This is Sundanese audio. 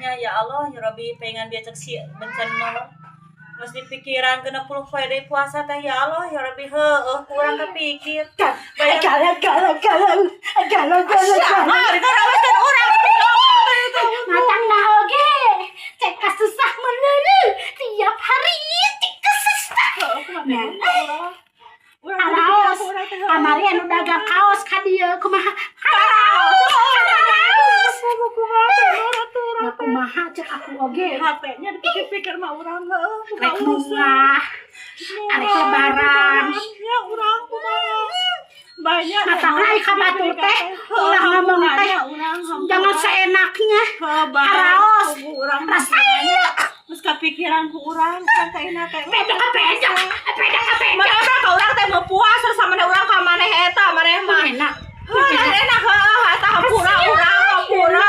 Nya, ya Allah ya Rabbi, pengen dia cek si bencana mah. Geus dipikiran 60 poe deui puasa teh, ya Allah ya Rabbi, heueuh ku urang kepikir. Bayang Galau galau galau galau galau galau. Nah, itu rawatkan urang. Matang na oge. Cek kasusah melulu tiap hari cek kesusah. Karaos. Kamari anu dagang kaos ka dieu kumaha? Karaos. Karaos. Nah, kumaha cek aku oge. HP-nya dipikir-pikir mah urang heueuh. Rek bungah. Arek lebaran. Ya urang kumaha. Banyak. Matakna ka batur teh ulah ngomong teh jangan seenaknya. Karaos. Rasanya Terus kepikiran ku urang kan kaina teh. Beda ka beda. Beda ka beda. Mana urang ka urang teh mau puasa sama urang ka maneh eta maneh mah. Enak. Heuh, enak heueuh eta hampura urang hampura.